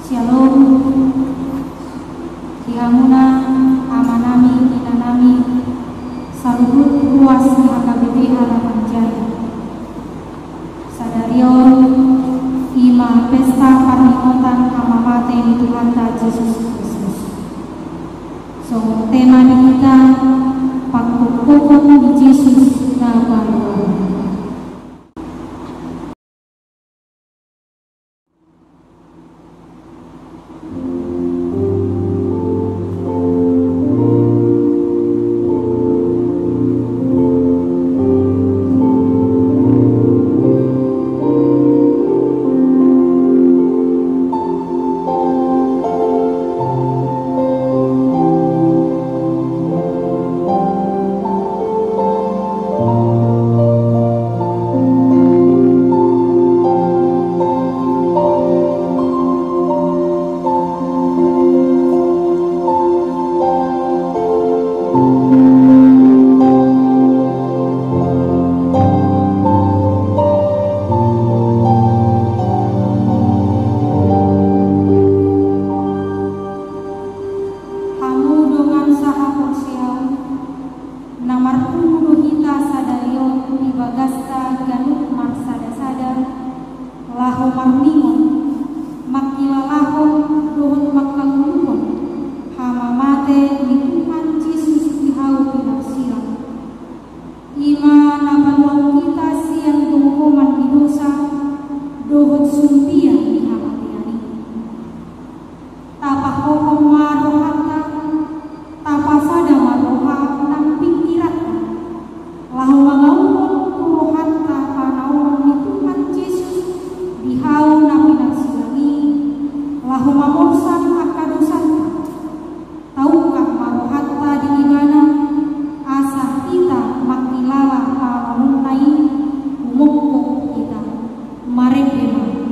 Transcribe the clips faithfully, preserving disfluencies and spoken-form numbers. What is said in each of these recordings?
Syalom. Di hamuna amanami, inanami, saluhut ruas ni H K B P Harapan Jaya. Sadari on i ma pesta parningotan hamamate ni Tuhanta Jesus Kristus. Songon tema di hita, pangkophopon ni Jesus na paluahon. Hamu dongan sahaporseaon, na marpungu do hita sadari on di bagasta ganup marsadasada, laho marningot, mangkilalahon dohot mangkaholongi hamamate ni Tuhan Jesus di hau pinarsilang. I ma na paluahon hita sian gomgoman ni dosa dohot sumbia ni hamatean i. Tapahohom ma rohanta, tapasada ma roha nang pingkiranta, laho mangaulhon tu rohanta panaonon ni Tuhan Jesus di hau na pinarsilang i, laho mamorsan angka dosanta. Taungkap ma rohanta di Ibana, asa hita mangkilala panaononna i, humongkop hita, marende ma hita.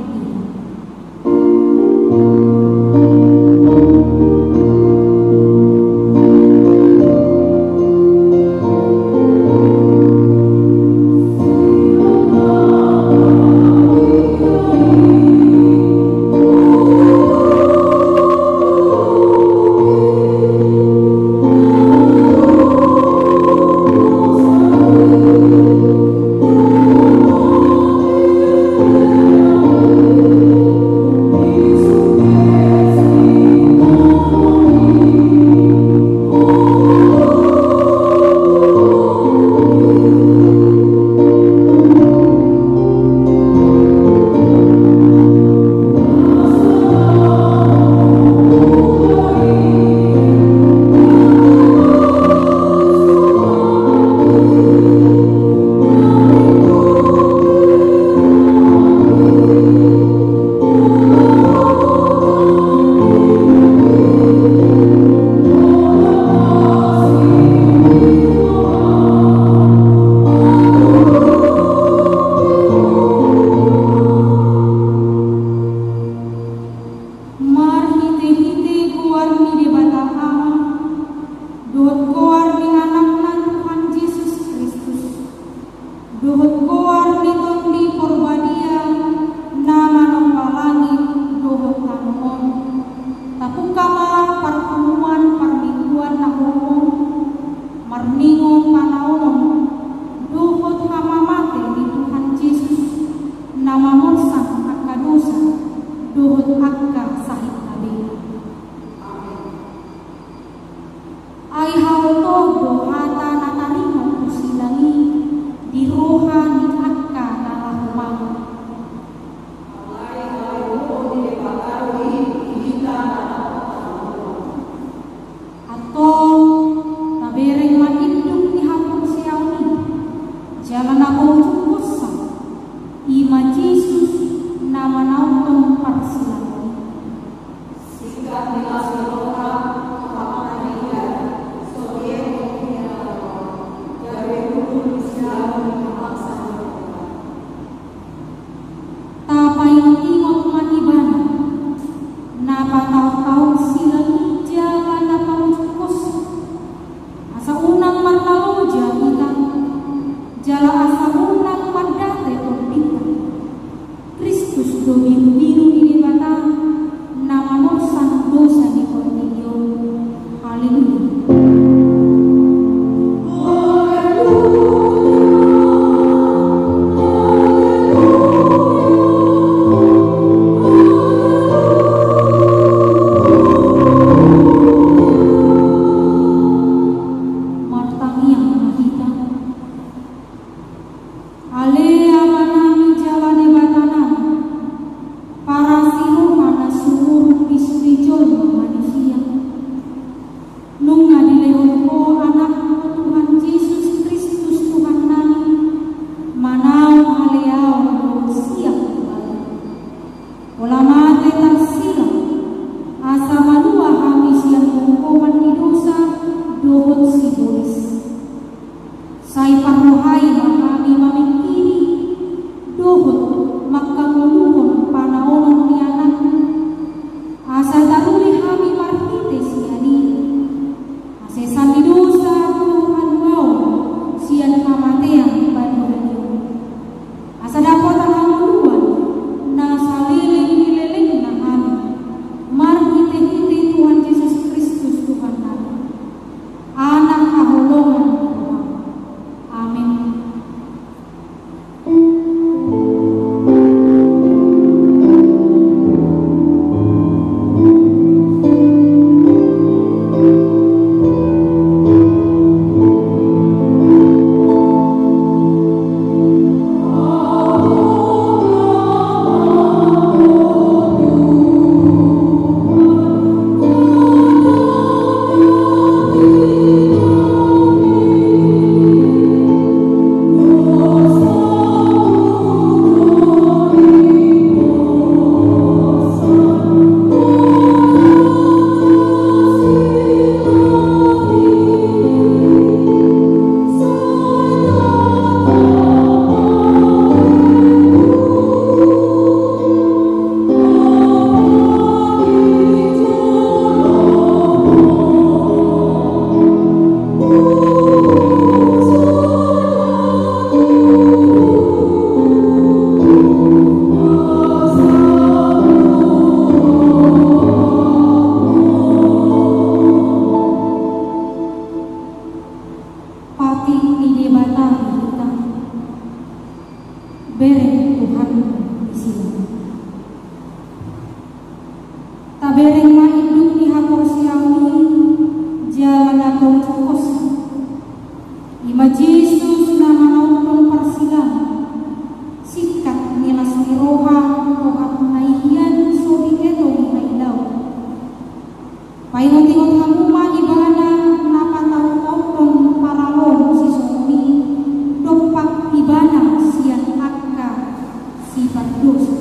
Marhitehite goar ni Debata Ama, dohot goar ni Anakna Tuhan Jesus Kristus, dohot goar ni Tondi Porbadia na manomba langit dohot tano on, tapungka ma parpunguan parmingguan na hohom, marningot panaonon dohot hamamate ni Tuhan Jesus, na mamorsan angka dosa dohot angka sahitna be. Amen. Ai haotoon do hata na taringot tu silang i di roha ni angka na laho mangan. Antong, tabereng ma induk ni haporseaon i, jala na paujungkonsa, i ma Jesus na manaothon parsilangon i. Singkat ni asi roha, Tuhan na hira, so diengkon hira na roha, gabe hundul ni siamun ni bangsa ni Tuhan. Tapaingot-ingot ma Ibana, na pataon-taon silang i jala na paujungkonsa. Asa unang marnaloja hita, jala asa unang mandate tondinta. Kristus do birubiru ni Debata, na Pola mate tarsilang, asa malua hami sian hongkoman ni dosa dohot sibolis. Sai parrohai ma hami mamingkiri dohot mangkangoluhon panaonon ni Anakmu, asa taruli hami marhite sian i, asa sesan ni dosa dohot haluaon sian hamatean badia ni on. Asa dapotan hangoluan na saleleng ni lelengna hami, marhitehite Tuhan Jesus Kristus Tuhannami, Anak haholongan ni Tuhan. Amen. Patik ni Debata di hita, bereng Tuhan di sini. Tabereng ma induk ni haporseaon i jala na tongkos. I ma Jesus na manaothon parsilangan, singkat ni las ni roha, roha na i hian so dietong i haidaon. Paingot-ingot hamu ma Ibana na pataothon paraloan sisongon i, dompak Ibana sian angka sipardosa.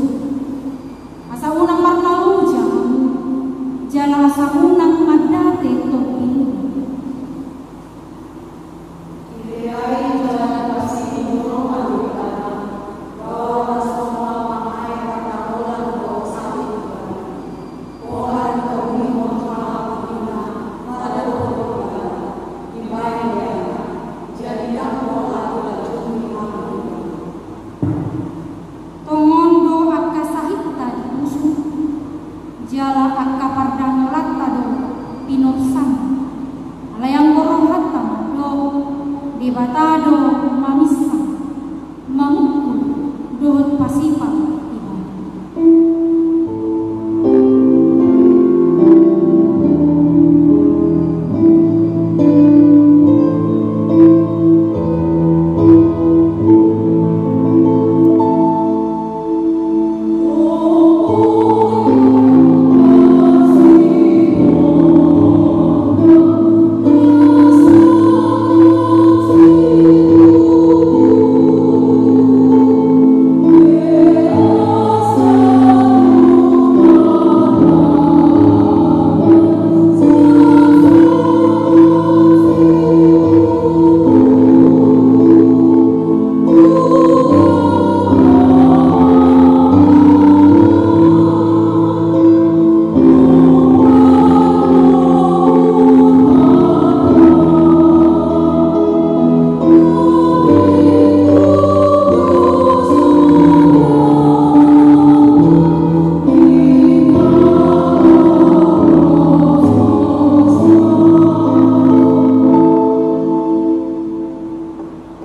Asa unang marnaloja hamu, jala asa unang mandate tondi. Tongon do angka sahitna diusung, jala angka pardangolanta do pinorsan. Alai anggo rohanta mandok, Debata do maminsang, mamungkul dohot pasipal Ibana.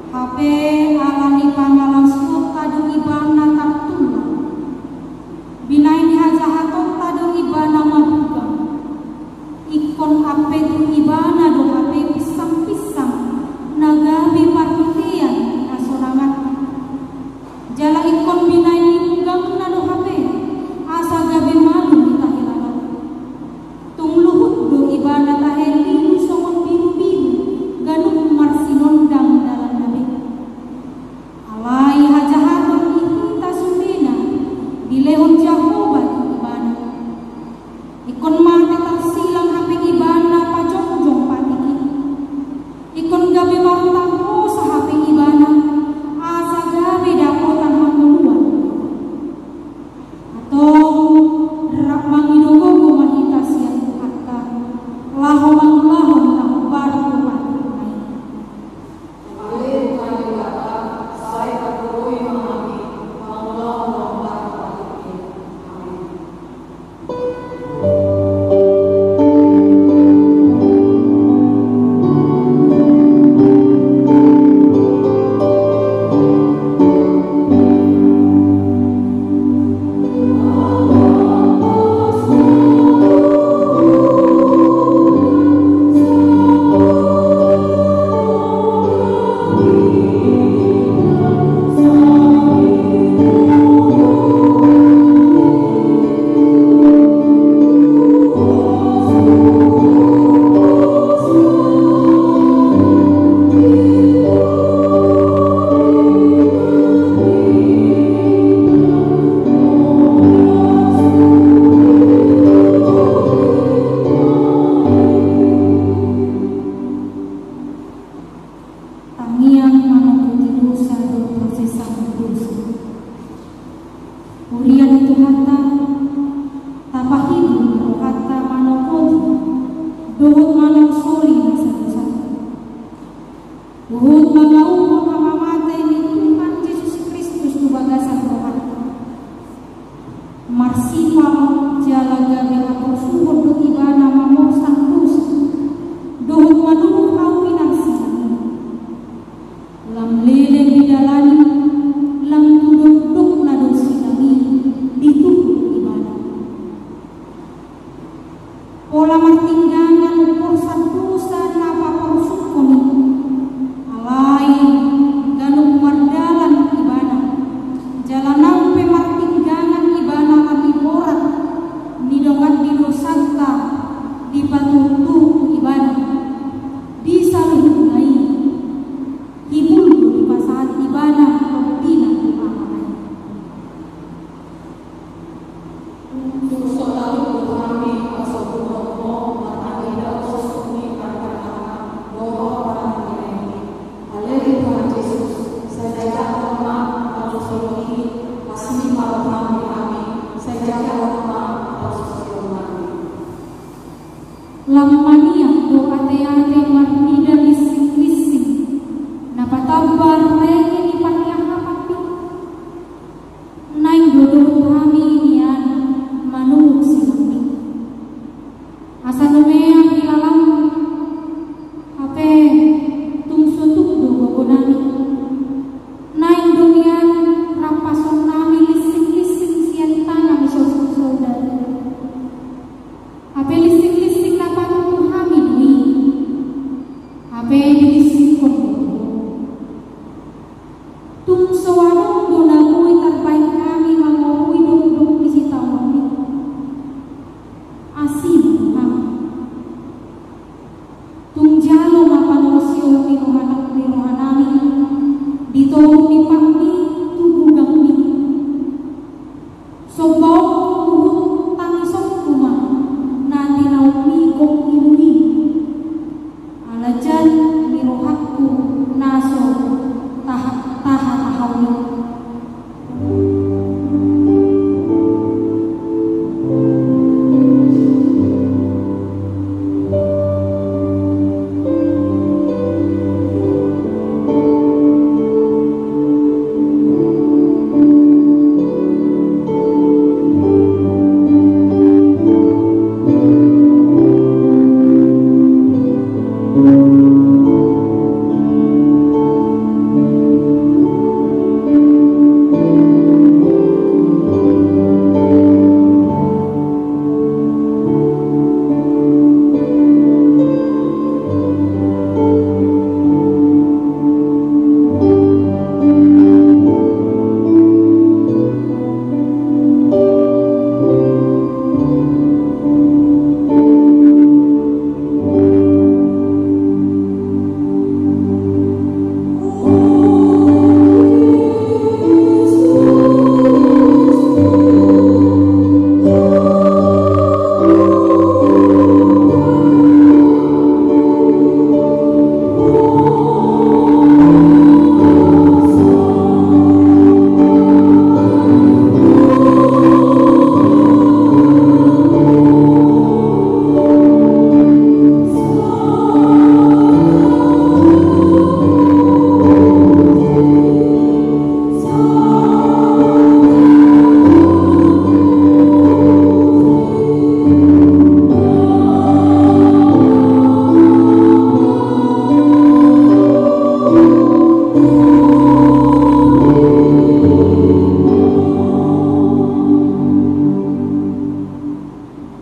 Hape ala ni pangalangsuonta do Ibana tartulang. Binahen ni hajahatonta do Ibana mabugang. Ingkon ampe tu Ibana do hape pinsang-pinsang na gabe parhitean ni hasonanganta. Jala ingkon binahen ni bugangna do hape asa gabe malum hita hela on. Tung luhut do Ibana tahe lilu songon birubiru, ganup marsinondang dalanna be. Alai hajahaton ni hita sudena dilehon Jahowa Sipal jala gabe haporsuhon do ibana mamorsan dosa, dohot manuruk hau pinarsilang i. Lam leleng di dalan i, lam tu dokdokna do silang i dituhuk ibana. Pola martinggangan umporsan dosa na paporsuhon i. Alai ganup mardalan ibana, jala nang pe martinggangan ibana lam i borat ni dongan ni dosanta dipatuhuk ibana. Di saluhutna i, hibul do dipasahat ibana tondina tu Amana i. Tung so talup do hami pasobuhon Ho, marhangoluan do hami parkarangan dohot parhangoluan i. Ale Tuhan Jesus, sai jagaon ma hami songon i, asi ma roham di hami, sai jagaon ma hami songon i. Lam maniak do ateate marnida lisinglisin na patambar renge ni parniahapan i. Naeng do dohot hami nian manuruk silang i. Asa numeak ilalang, hape tung so tuk do gogonami. Naeng do nian rampashon nami lisinglisin sian tangan ni saudara. Hape lisinglisin na patutu hami do i. Hape dilisingkon do tu Ho. Tung so adong do na boi tarbahen hami mangorui dokdok ni sitaonon i, asi ma tu hami. Tung jalo ma panorasihon ni roha, ni rohanami di toru ni patmi tu gudangmi. Sombaonku huhut tangisonku ma na tinaonmi gok ilu i. Ala jat ni rohangku na so taha, taha, tahaon i.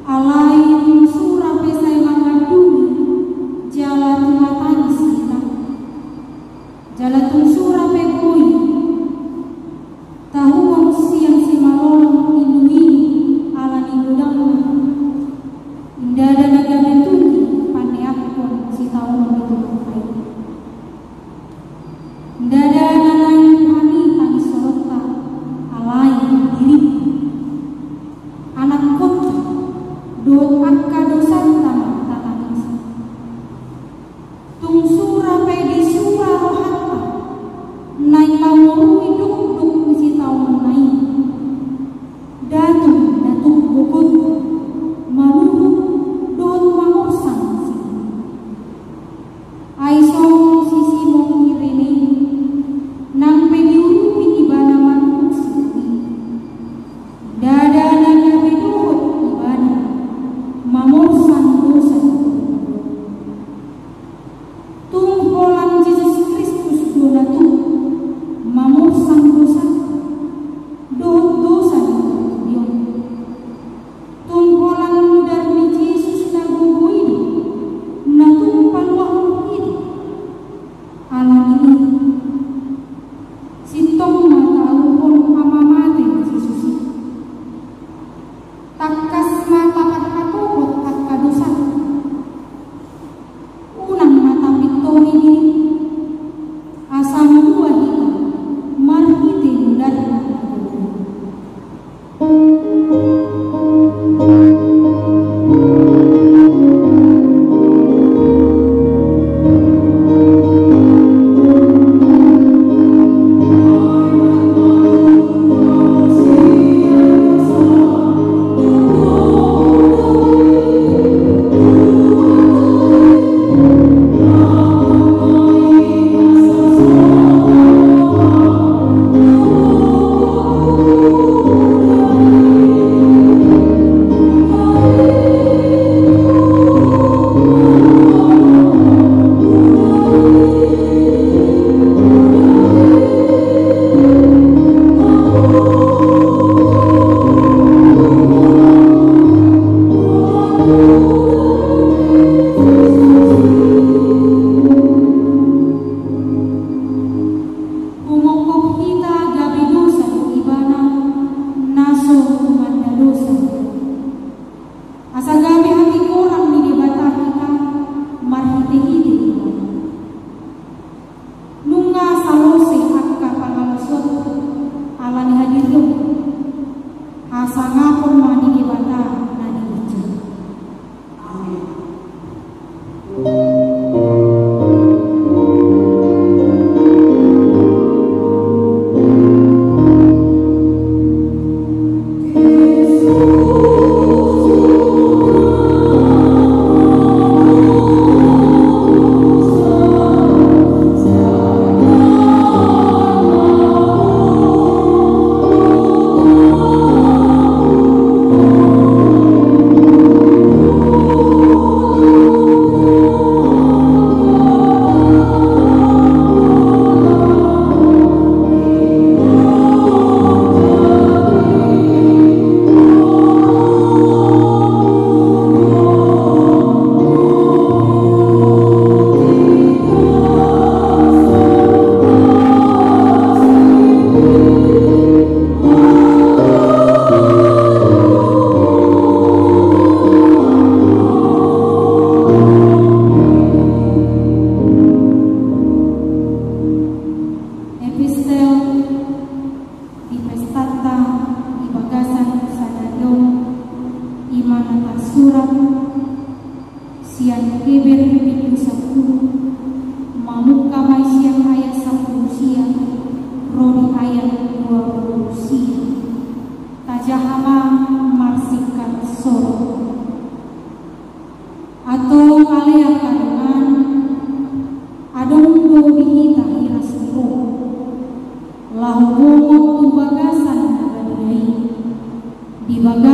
Alai tung sura pe sai mangandungi, jala tumatangis inang. Jala tung sura pe boi tahuon sian simalolong ilu-ilu ala ni godangna, ndada na gabe tugi paneakhon sitaonon ni godangna i. Ndada na naeng Tuhan i tangisoronta, alai dirinta, anakkonta dohot angka dosanta ma tatangisi. Tung sura pe disura rohanta naeng mangorui dokdok ni sitaononna i, ndada na tuk gogonta manuruk dohot mamorsan silang i. Ai songon si Simon Kirene, nang pe diurupi ibana manuruk silang i, ndada na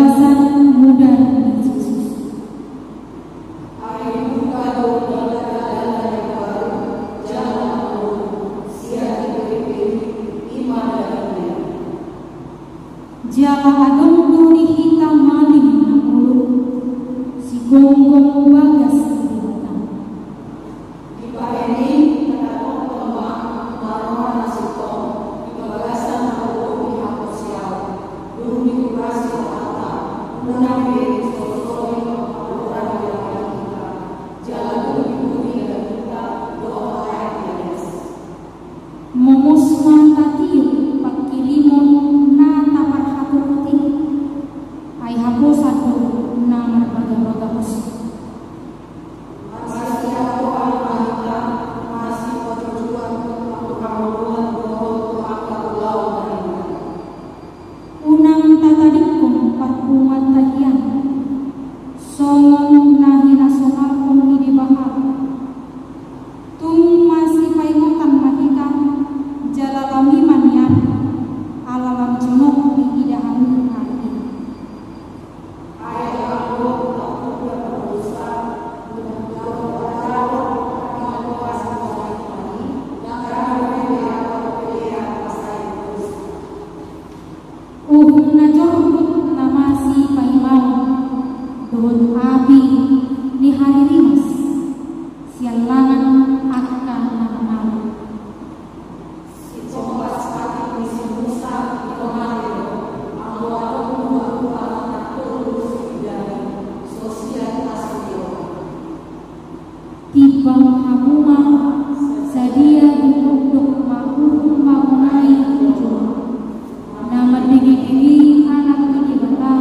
Bagasan mudar ni Jesus. Ai dibuka do dagingna na baru, jala mangolu, sian diri-diri i ma dagingna i. Jala adong do di hita malim na mangolu, sigonggom bagas ni Debata. Dibahen i, tadok ma, marroha na sintong, di bagasan na mangolu ni haporseaon, dung diurasi rohanta, unang be disolsoli panggoran ni roha ni hita, jala dung dibuhi dagingta dohot lae ni adas. Momos ma tatiop pangkirimon na taparhatorot i, ai haposan do na marbagabaga pos. Marsihagoan ma hita, marsiparujungan tu hangoluan dohot tu angka ulaon na indah. Unang tatadingkon parbunganta hian, songon na hinasonangkon ni Debata. Tung masipaingotan ma hita, jala lam i ma nian, ala lam jonok diida hami hata i. Uhum na jorbut na masipaimaon dohot api ni haririmas sian langan angka na mamaon. Sitongkas patik ni si Musa di tonga ni tebo, anggo adong dua hualuan na tolu sipidani, so sian asi ni roha. Timbang hamu ma, sadia dumodok ma uhum mambonai tu jolma, na mandingidingi anak ni Debata,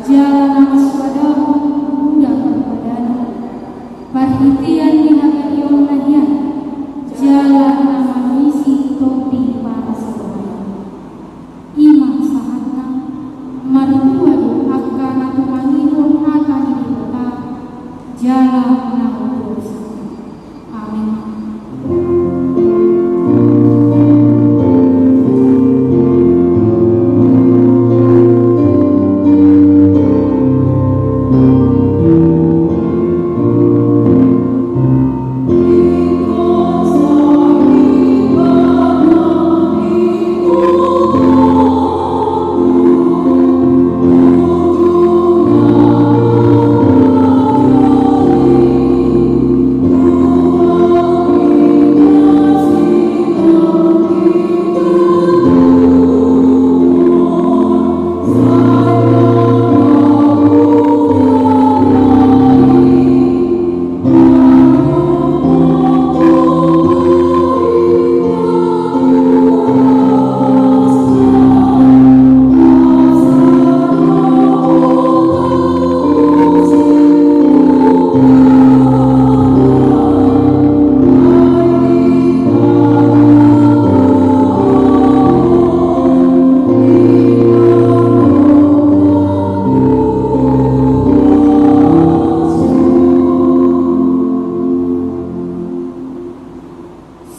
jala na mansuadahon muda parpadanan, parhitean ni hagarionna hian, jala na manisi tondi parasiromaeon. I ma sahatna, martua do angka na tumangihon hata ni Debata, jala na umborsahon. Amin.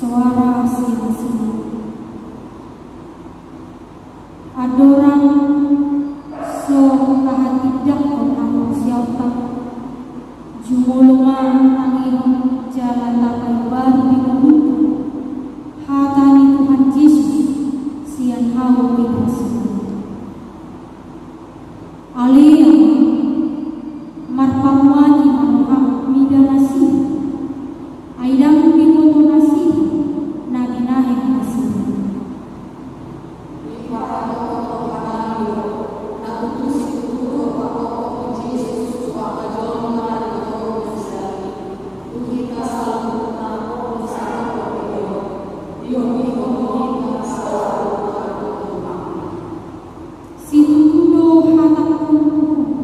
Soara sian Sion. Andorang so tahatindangkon haporseaonta, jumolo ma tangihon jala tapaimbaru di ngolunta hata ni Tuhan Jesus sian hau pinarsilang. Ale Ama, marpamuati ma roham mida nasida, ai ndang diboto nasida na binahen nasida. Diparhatophot Tuhan i do na tutu situtu do partophot ni Jesus tu angka jolma na di toru ni sadari i, tu hita saluhutna, on sangap dope i do, diongihon do hita saluhutna tu Tuhan. Situtu do hatangkon uhum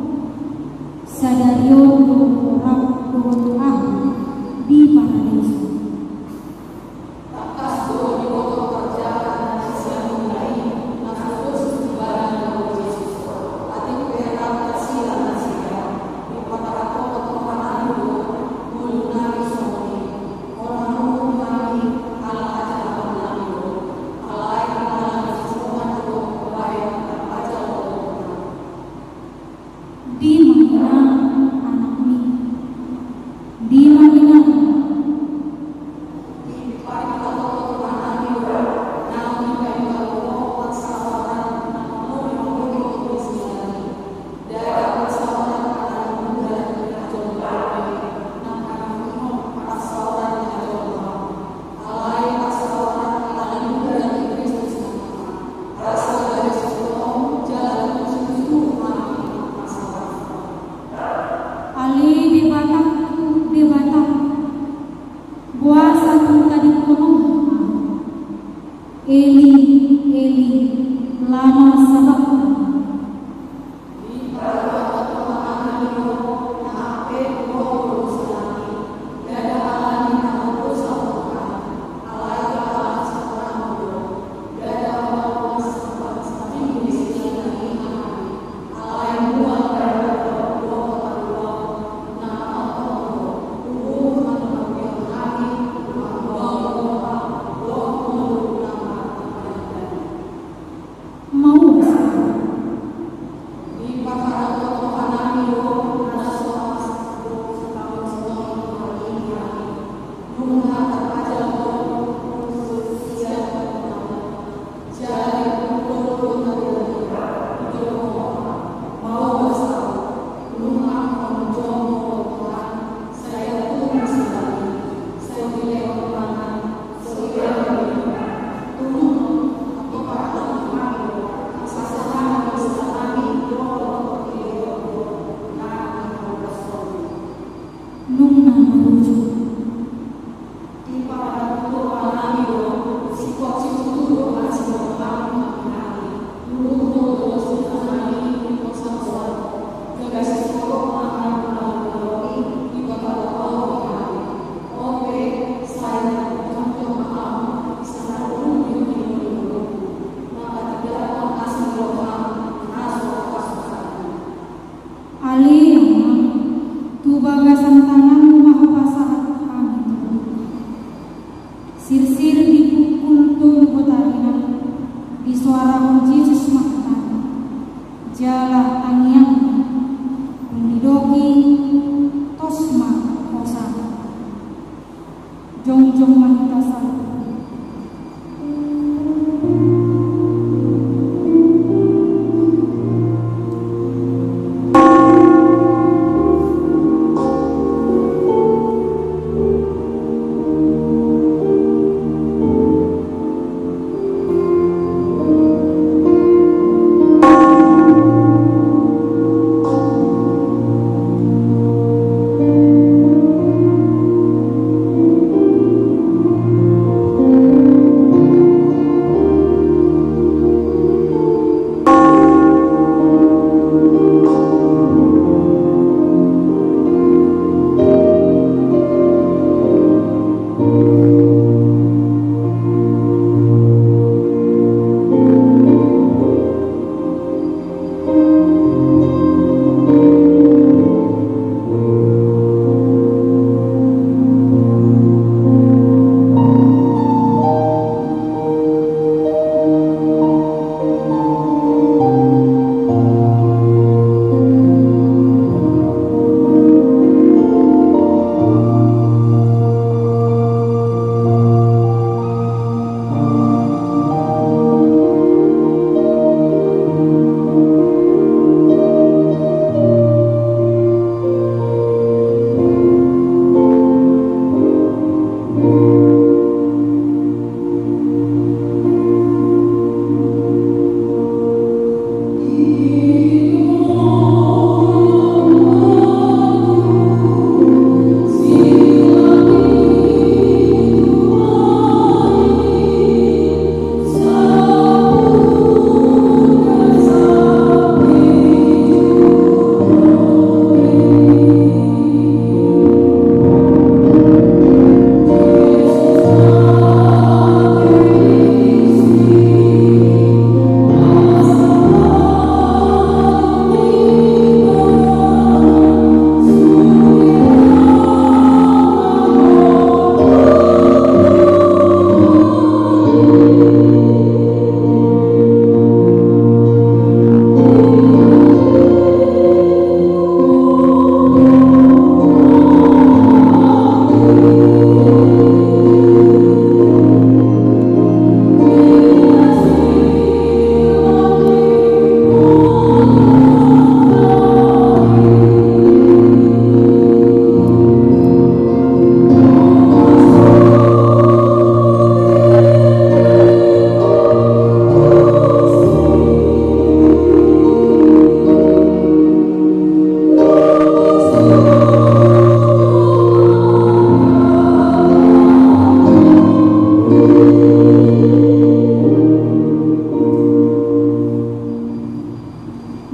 Ale Ama, tu bagasan tanganmu ma hupasahat hami, Tuhan. Sirsir dipukul tolu botarina, disoarahon Jesus ma hatana, jala tangiangna, dung didok i, tos ma hosana. Jongjong ma hita saluhut.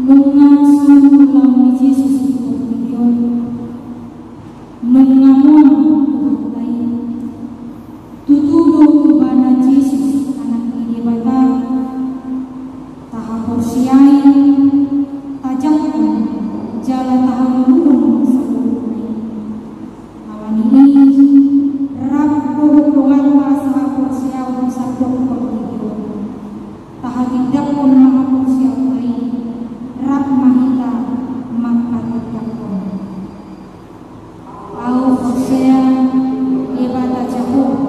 Nunga sumurung ni Jesus di portibi on, nunga monang Tuhanta i. Tutu do Ibana Jesus Anak ni Debata, tahaporseai, tajangkon, jala tahaluhon saluhutna i. Ala ni i, rap dohot donganta sahaporseaon di sandok portibi on. Tahatindanghon ma haporseaonta i, rap ma hita manghatindanghon. Ahu porsea Debata Jahowa,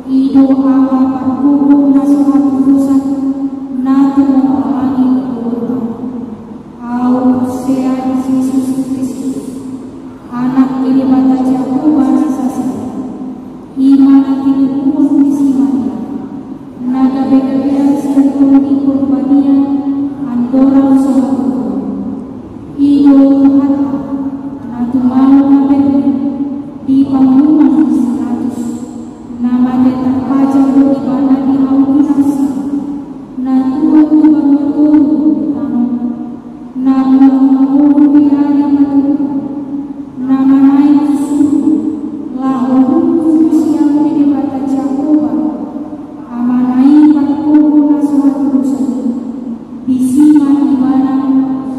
i do Ama pargogoi na so hatudosan, na tumompa langit dohot tano. Ahu porsea Jesus Kristus, Anak ni Debata Jahowa na sasada, i ma na tinubuhon ni si Maria, na gabegabean sian Tondi Porbadia, andorang so hatudosan. I do Tuhanta, na tumau na bernit di panguhuman ni si Pilatus, na mate tarpajal do Ibana di hau pinarsilang, na tua tu banua toru di tano, na pulang mangolu di ari patoluhon, na manaek tu surgo, laho hundul tu siamun ni Debata Jahowa, Amana i pargogoi na so hatudosan i. Disi ma Ibana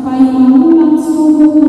paima ulang sogot tu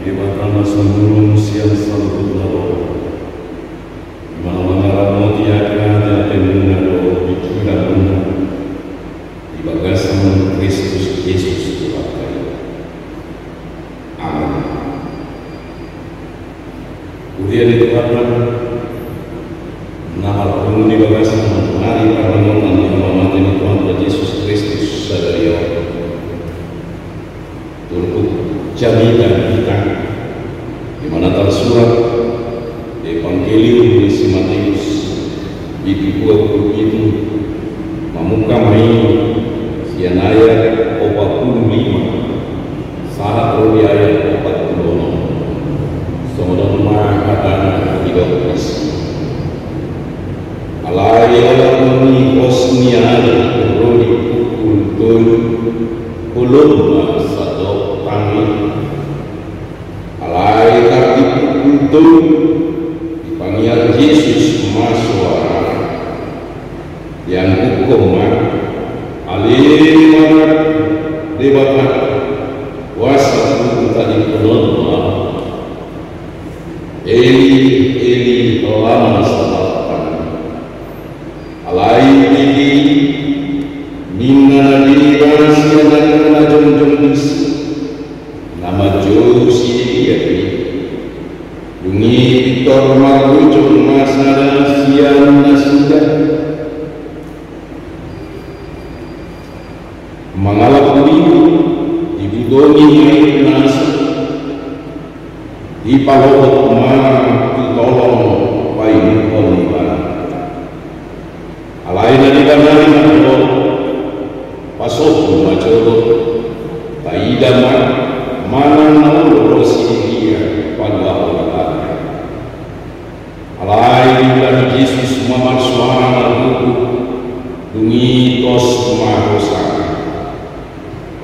Debata na sumurung sian saluhut na ro, i ma na mangaramoti angka ateatemuna dohot pikiranmuna di bagasan Kristus Jesus Tuhanta i. Amen. Huria ni Tuhanta, na marpungu di bagasan ari parningotan ni hamamate ni Tuhanta Jesus Kristus sadari on, turpuk jamita hita, di mana tarsurat di Evangelium ni si Mateus, bindu dua pulu pitu, mamungka ma i sian ayat opat pulu lima sahat ro di ayat opat pulu onom. Songon on ma hatana didok disi. Alai olat ni hos ni ari ro di pukul tolu, holom ma sandok tang i. Alai tar di pukul tolu, dipangiar Jesus ma soarana. Diangguhon ma, ale Debata, Debata, boasa hutadingkon on ma Ahu? Eli, Eli, lama sabakhtani? Alai didok ninna na deba sian angka na jongjong disi, na manjou sidea i. Dung i pintor marujung ma sada sian nasida mangalap ubi, dibutongi ma i nasa, dipalohot ma tu tolong painukhon ni ibana. Alai na deba nari mandok, pasombu ma jolo, taida ma manang na olo ro sidea paluahon ibana. Alai diulahon Jesus ma marsoara na gogo, dung i tos ma hosana.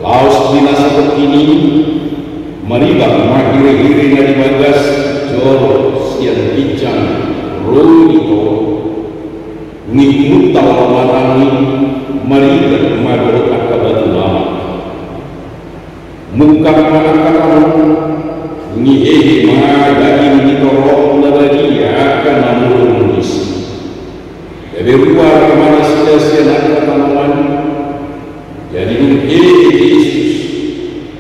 Laos di na satongkin i, maribak ma hirehire na di bagas joro sian ginjang ro di toru. Dung i humuntal ma tano i, maribak ma dohot angka batu lamak. Mungkap ma angka tano, dung i hehe ma daging ni torop na badia angka na murung disi. Gabe ruar ma nasida sian angka tanoman i. Jadi dung hehe Jesus,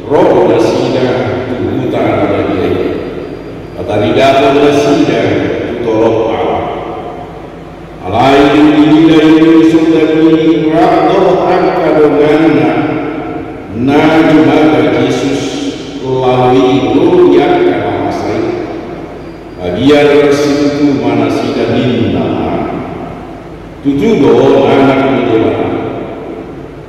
ro do nasida tu huta na badia i, pataridahon nasida tu torop alam. Alai dung diida i, dung disondangi i, rap dohot angka donganna na jumata Jesus, lalu i ro di angka na masa i. Mabiar situtu ma nasida, ninna ma: Tutu do on Anak ni Debata.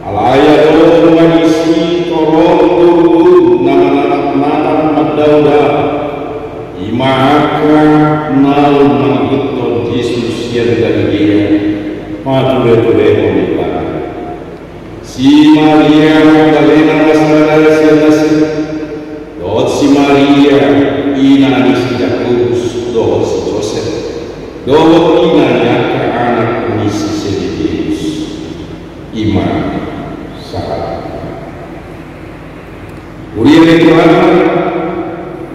Alai adong ma disi torop guruguru na manatapnatap mandaodao, i ma angka naung mangihuthon Jesus sian Galilea, patureturehon ibana. Si Maria Magdalena ma sada sian nasida, dohot si Maria ina ni si Jakobus dohot si Josep, dohot ina ni angka anak ni si Sebedeus. I ma sahat. Huria ni Tuhan,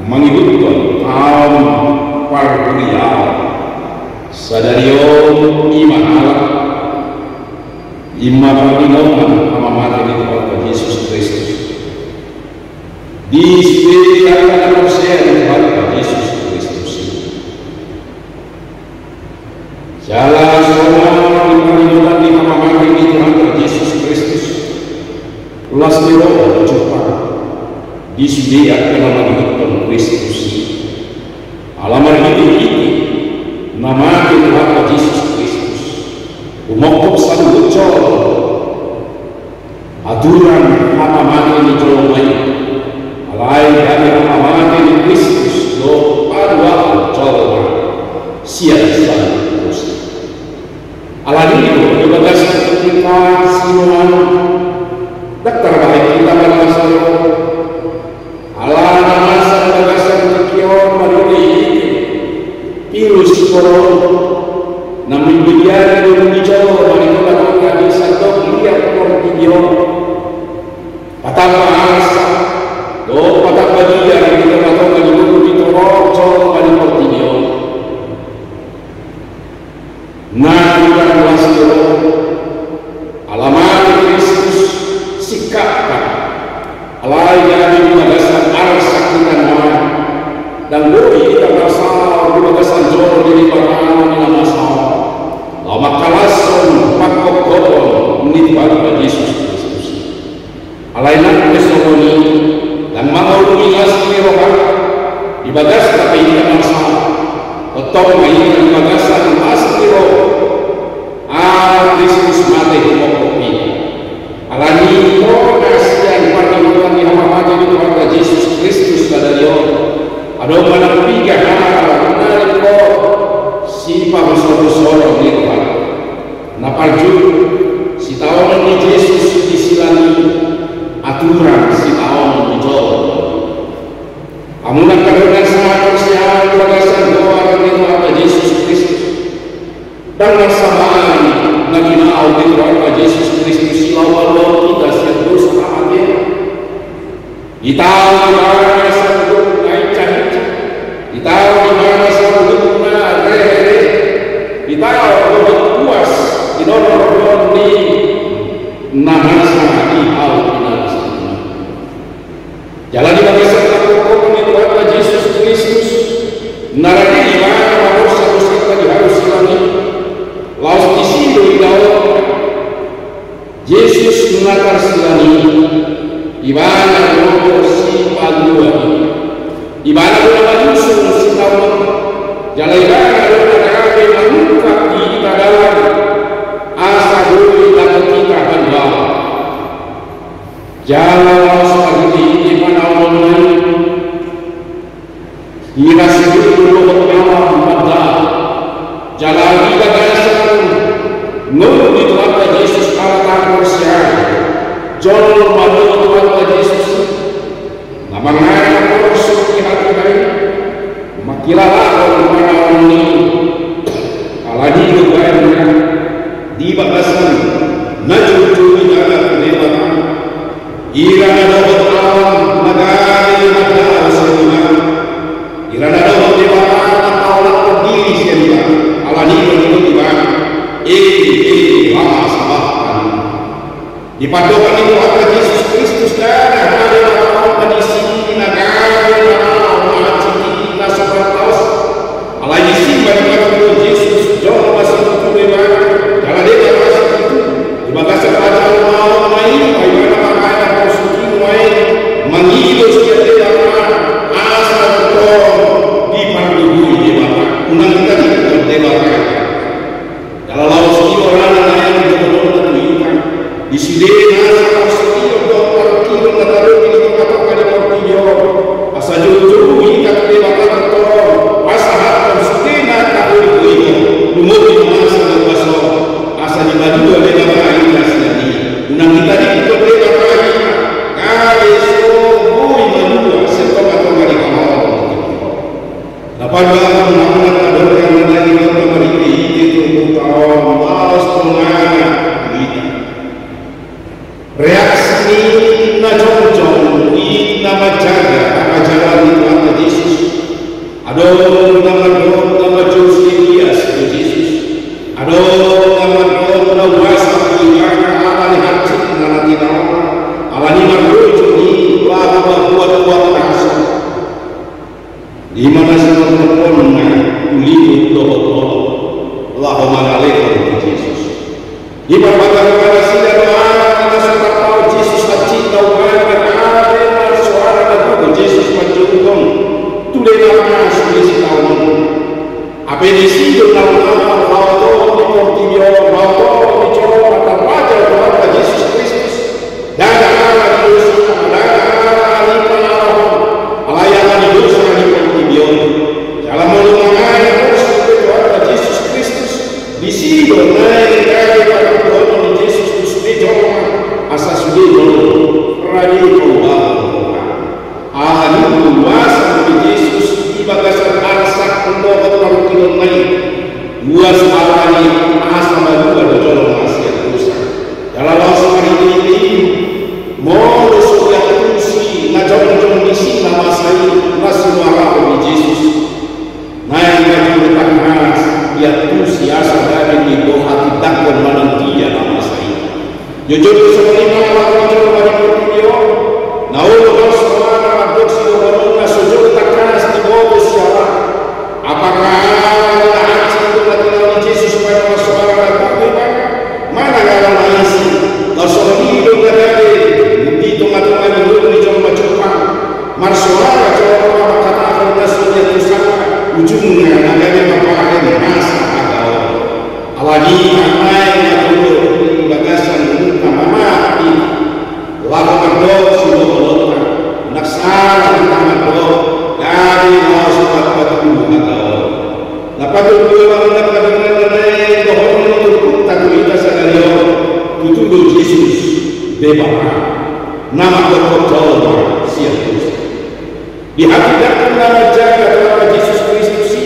mangihuthon taon parhuriaon sadari on, i ma halak, i ma parningotan hamamate ni Tuhanta Jesus Kristus. Di sude angka na porsea di Tuhanta Jesus Kristus i. Jala songon i parningotan ni hamamate ni Tuhanta Jesus Kristus, las ni roha do jumpang di sude angka na mangihuthon Kristus i. Ala marhitehite na mate Tuhanta Jesus Kristus, humongkop saluhut jolo aturan hamamate ni jolma i, alai gabe hamamate ni Kristus do paluahon jolma sian saluhut dosa. Alani i do di bagas hita sinuan, ndang tarbahen hita marmasa roha. Ala na masa di bagasan tingki on marhitehite virus corona, na mambege ari dohot jolma di tongatonga ni sandok liat portibi on. Patamba arsak dohot patamba dia di tongatonga ni Di las ni roha, di bagas na pe hita marsahat. Tongtong ma hita di bagasan las ni roha. Ah, Kristus mate humophop hita. Alani i, tona sian parningotan ni hamamate ni Tuhanta Jesus Kristus sadari on, adong ma na piga hal na ringkot sipahusorhusoron ni rohanta. Na parjolo, sitaonon ni Jesus di silang i, aturan sitaonon di jolma. Hamu angka dongan sahaporseaon di bagasan goar ni Tuhanta Jesus Kristus, ndang marsamaan na tinaon ni Tuhanta Jesus Kristus i laho mangaluhon hita sian dosa hamatean? Ditaon ibana saluhutna hinsa-hinsa. Ditaon ibana saluhutna rehe-rehe. Ditaon dohot puas di nono-nono ni na masa di hau pinansa. Jala di bagasan pangkophopon ni Tuhanta Jesus Kristus, na rade ibana manorsa dosanta di hau silang i, laos disi do idaonta. Jesus na tarsilang i, ibana do sipalua hita. Ibana do na manusung sitaonon. Jala ibana do na gabe manungkap di hita dalan, asa boi dapot hita haluaon. Jala laos marhitehite panaononna i, hira sipulung dohot alam mandao. Jala di bagasan ngolu ni Tuhanta Jesus ala tahaporseai, jolma do Tuhanta Jesus i na mangae na porsuk di hatiha i, mangkilalahon panaon i. Alani i do baenna, di bagasan na joujou i tu Debata, hira na dohot alam na gabe mandao sian ibana, hira na dohot Debata na taolakhon diri sian ibana. Alani i do didok ibana, Eme, Eme, ma sabahan. Di pandohan ni Tuhanta Jesus Kristus, ndada hata na taon na disi na gabe manao na hansit i na so pantaos. Alai disi ma dipatuduhon Jesus jolma situtu do ibana, jala Debata situtu. Di bagasan hajolmaonna i ma ibana mangae na porsuk i nuaeng, mangido sian Debata, asa tongtong dipargogoi Debata. Unang hita dikkophon Debata. Jala laos i do alana na naeng didohononna tu hita, di sude nasa parsuhion dohot parungkilon na tadopi di tongatonga ni portibi on, asa joujou hita tu Debata tongtong, pasahathon sude na taholihon, lumobi ma masa na uas on, asa dimalua Debata hita sian i. Unang hita dikkophon Debata hita, gabe so boi malua sian tongatonga ni hamaolon. Na paduahon, hamu angka dongan na hinaholongan marhitehite turpukta on, laos tongana tu hita. Reaksi ni na jongjong i na manjaga harajaon ni Tuhanta Jesus. Adong na mandok na manjou si Elias do Jesus. Adong na mandok na uasan do ibana ala ni hansit na tinaon, ala ni marrojo ni laho mambuat kuat na hasonang. Ima na sinortoponna tu lihut dohot holong laho mangalehon tu Jesus. Di parbagasan nasida do ala na so tarpaut Jesus hansit na umbahen gabe marsoara na gogo Jesus manjouhon tu Debata sude sitaonon. Hape disi do na umbahen haotoon ni portibi on, haotoon ni jolma tarpajal Tuhanta Jesus Kristus. Ndada ala ni dosa, ndada ala ni pangalahon, alai ala ni dosa ni portibi on. Jala molo mangae na porsuk pe Tuhanta Jesus Kristus, disi do naeng gabe pangampuanon ni Jesus tu sude jolma, asa sude jolma rade paubahon rohana. Ala ni i do uasan ni Jesus di bagasan arsak dohot parungkilonna i. Uas ala ni i asa malua do jolma sian dosa. Jala laos marhitehite i, molo so diantusi na jongjong disi na masa i na sinuarahon ni Jesus, naeng ma di tangkas diantusi asa gabe diboan hatindanghon manang dia na masa i. Jojor do songon i ma laho jolma di portibi on, na olo marsoara mandok sidohononna so jolo tangkas diboto siala. Apakah ala na hansit do na tinaon ni Jesus umbahen marsoara na gogo ibana, manang ala na asing? Laos songon i do na gabe di tongatonga ni ngolu ni jolma jumpang. Marsoara jolma mangkatahon na so niantusanna, ujungna na gabe mambahen masa hagaol. Alani i, naeng ma tutu di bagasan muna mamati, laho mandok sibotoonta, unang sala hita mandok, gabe laos patupatupa hagaol. Na patolu, amang na padenggan, na naeng dohonon ni turpukta tu hita sadari on, tutu do Jesus Debata na mandokkon jolma sian dosa. Dihatindanghon na manjaga Tuhan Jesus Kristus i,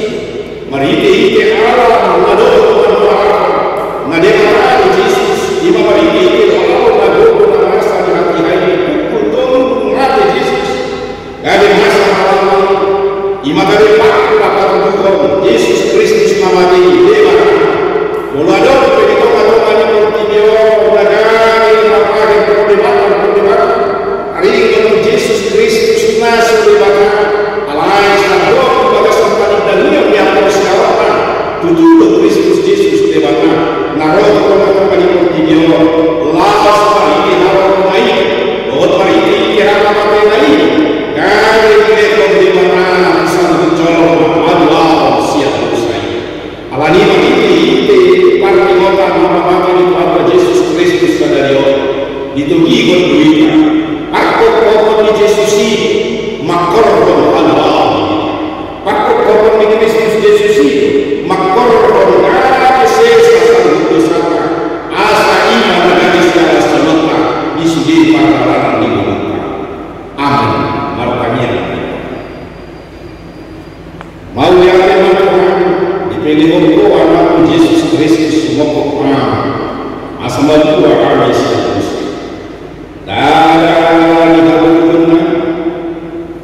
marhite-hite alam na dohot na marhaha, na Debata do Jesus, i ma marhite-hite alam na gogo na masa di hatiha i, pukul tolu dung mate Jesus. Gabe masa halangan, i ma gabe pangkatahon Jesus Kristus na mate i, Debata. Molo adong pe di tonga-tonga ni portibi on na gabe mambahen perdebatan-perdebatan taringot tu Jesus Kristus na so Debata, alai sandok di bagasan panindangion ni angka siaoran, tutu do Kristus Jesus Debata na ro tu tonga-tonga ni portibi on, laos marhite harorona i dohot marhite-hite hamateonna i, gabe dilehon Debata saluhut jolma alu-alu sian dosa i. Alani i, marhite-hite parningotan na mamate ni Tuhanta Jesus Kristus sadari on, ditogihon do hita parhophopon ni Jesus i mangkorhon alu-alu. Parhophopon ni Kristus Jesus i mangkorhon gabe sesa saluhut dosanta, asa i ma na gabe siala-sialanta di sude pardalanan ni ngolunta. Amen. Martangiang ma hita. Mauliate ma Tuhan, dipelehon Ho Anakmu Jesus Kristus sumongkop hami, asa malua hami sian dosa. Ndada ni hagogoonna,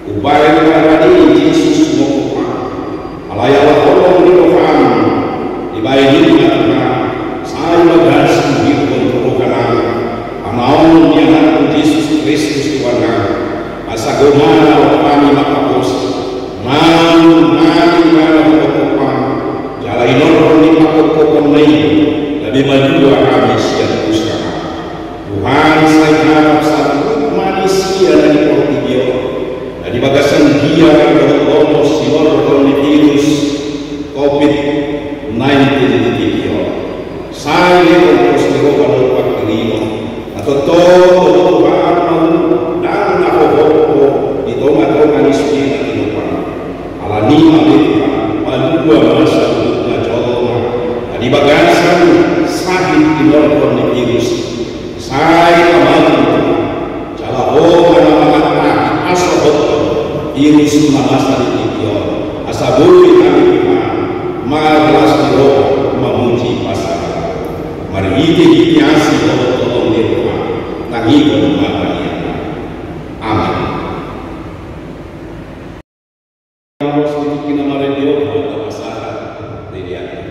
umbahen na rade Jesus sumongkop hami. Alai ala holong ni roham, dibahen i ma Tuhan, sai ma gas huhilhon tu rohanami hanaholongan ni Anakmu Jesus Kristus Tuhannami. Asa gomana rohanami manghaposi, naung mate ibana tu pongkop hami, jala hinorhon ni panghophoponna i, gabe malua hami sian dosa. Tuhan, sai harap saluhut manisia na di portibi on, na di bagasan biar dohot lomo sinorhon ni virus covid nineteen di tingki on. Sai lehon pos ni roha dohot panghirimon na tongtong do Tuhan, ndang na hohom Ho di tonga-tonga ni sude na tinopa. Alani i ma be Tuhan, malua ma saluhutna jolma na di bagasan sahit hinorhon ni virus i. Sai pamangan Tuhan, jala Ho ma na mangantahi asa hohom virus na masa di tingki on, asa boi hami Tuhan marlas ni roha mamuji pasahat Ho marhite-hite asi dohot holong ni roham. Tangihon ma tangiangnami. Amen. Amos di tingki na marende on hata pasahat di dianta.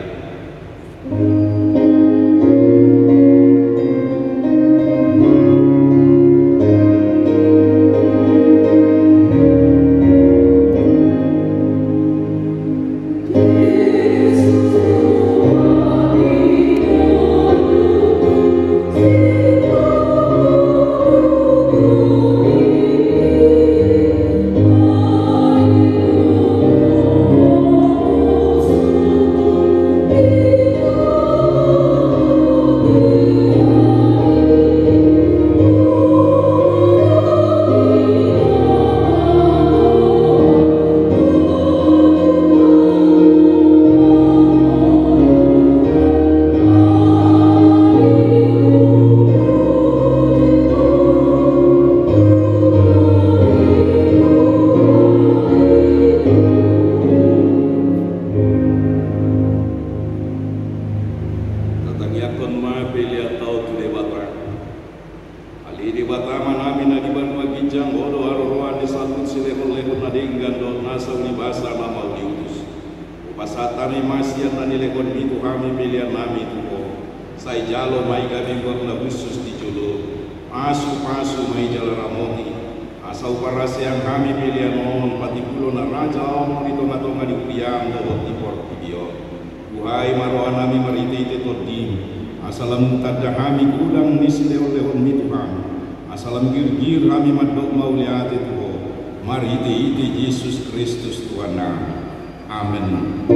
Tatangiangkon ma peleanta on tu Debata. Ale Debata Amanami na di banua ginjang, Ho do haroroan ni saluhut silehon-lehon na denggan dohot nasa ulibasa na mauliutus. Hupasahat hami ma sian na nilehonmi tu hami peleannami tu Ho. Sai jalo ma i gabe goar na hushus di jolo. Pasupasu ma i jala ramoti, asa huparaseang hami pelean on patimbulon na raja on di tonga-tonga ni huriam dohot di portibi on. Buhai ma rohanami marhite-hite Tondim, asa lam tanda hami godang ni silehon-lehonmi tu hami, asa lam girgir hami mandok mauliate tu Ho. Marhite-hite Jesus Kristus Tuhannami. Amen.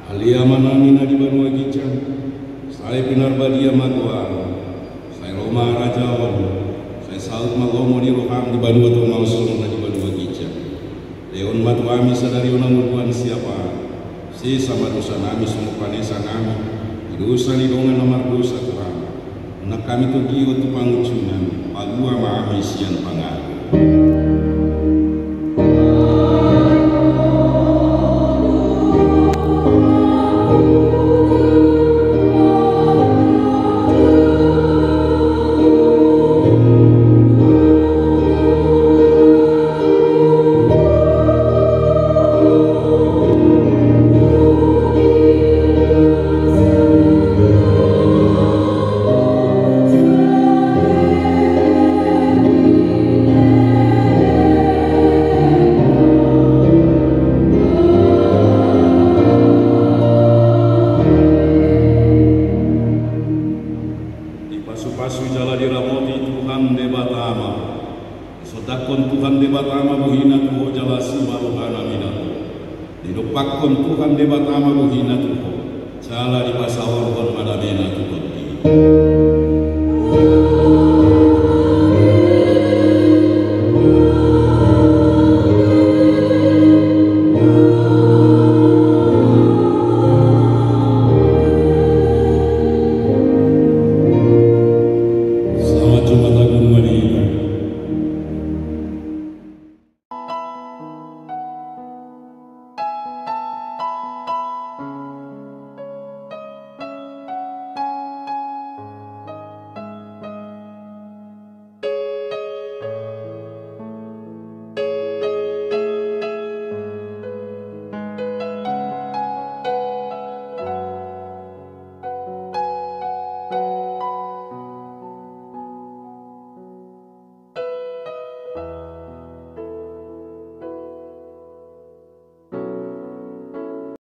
Ale Amanami na di banua ginjang, sai pinarbadia ma goarmu, sai ro ma harajaonmu, sai saut ma lomo ni roham di banua tonga on songon na di banua ginjang. Lehon ma tu hami sadari on hangoluan siapari, sesa ma dosanami songon panesanami di dosa ni dongan na mardosa tu hami. Unang hami togihon tu pangunjunan, palua ma hami sian pangago. Dipasupasu jala diramoti Tuhan Debata ma. Disondangkon Tuhan Debata ma bohina tu ho jala asi ma rohana minangido. Didompakkon Tuhan Debata ma bohina tu ho jala dipasaorhon ma damena tu tondim.